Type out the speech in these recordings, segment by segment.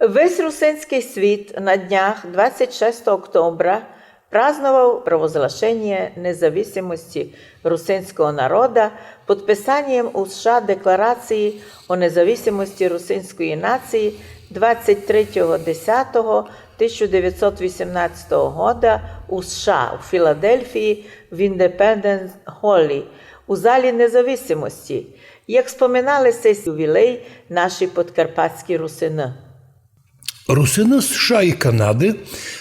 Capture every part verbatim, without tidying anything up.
Весь русинськый світ на днях двадцять шестого октября праздновав провозглашеніє независимости русинського народа подписанієм у США Декларації о независимости русинської нації двадцять третього десятого тисяча девятсот вісімнадцятого года у США у Філадельфії в Індепенденс Голі у залі независимости, як споминали сей ювілей наші подкарпатські русины. Русины США и Канады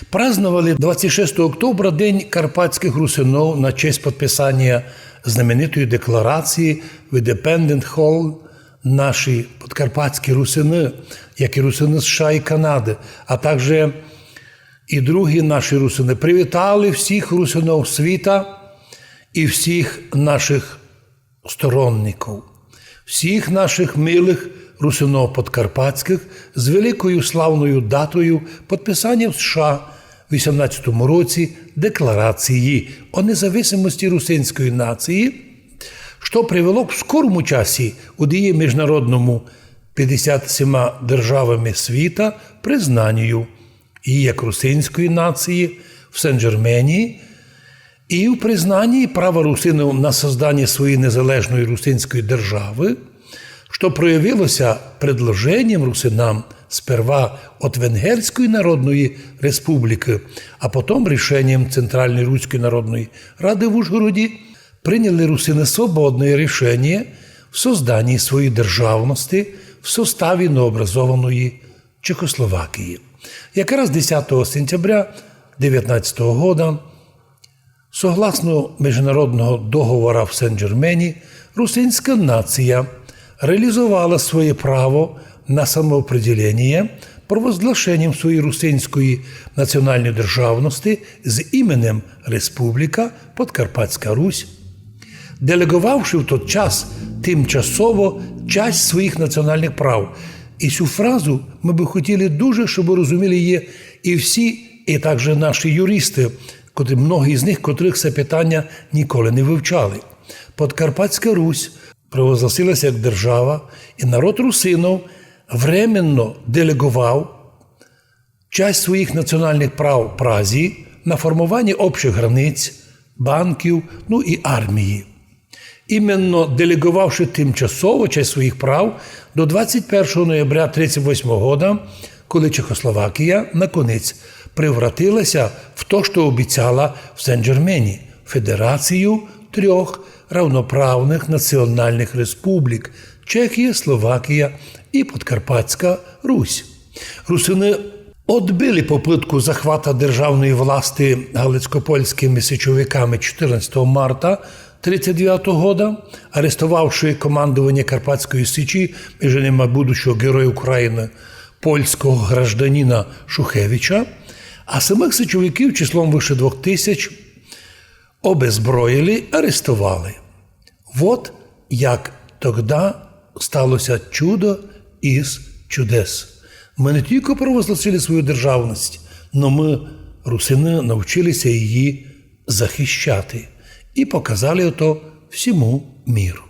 праздновали двадцять шестого октября День карпатськых русинов на честь подписаніє знаменитої декларації в Індепенденс Голі. Наші подкарпатські русины, як и русины США и Канады, а также и другі наші русины, привітали всіх русинов світа и всіх нашых сторонников, всіх нашых милых русинов подкарпатськых з великою славною датою подписаніє в США в вісімнадцятому році Декларації о независимости русинської нації, што привело в скорому часі у дії міжнародному пятдесят сіма державами світа признанію її як русинської нації в Сен-Джермені и в признанії права русинов на созданіє своєї незалежної русинської державы, што проявило ся предложенієм русинам сперва од Венгерської народної республікы, а потом рішенієм Централної Руської народної рады в Ужгороді, приняли русины свободноє рішеніє в созданії своєї державности в составі новообразованої Чехословакії. Якраз десятого сентября девятнадцятого года, согласно міжнародного договора в Сен-Джермені, русинська нація реалізовала своє право на самоопределеніє провозглашенієм своєї русинської національної державности з іменем Республіка Подкарпатська Русь, делеґовавши в тот час тимчасово часть своїх національных прав. И сю фразу мы бы хотіли дуже, щоб розуміли її и всі, и также наші юристы, котрі, многі з них, котрых се питаня ніколи не вивчали. Подкарпатська Русь провозгласила ся як держава, и народ русинов временно делеґовав часть своїх національных прав Празі на формованіє общых границь, банків, ну и армії. Именно делеґовавши тимчасово часть своїх прав до двадцять першого ноября тридцять восьмого года, коли Чехословакія, наконець, превратила ся в то, што обіцяла в Сен-Джермені, федерацію трьох равноправных національных республік: Чехія, Словакія и Подкарпатська Русь. Русины одбили попытку захвата державної власти галицько-польськыми січовиками чотырнадцятого марта тридцять девятого года, арестовавши командованіє Карпатської Січі, між иныма будущого Героя Украины, польського гражданина Шухевича, а самых січовиків числом выше двох тисяч обезброїли, арестовали. Вот як тогда стало ся чудо из чудес. Мы не тілько провозгласили свою державность, но мы, русины, навчили ся її захищати и показали ото всьому міру.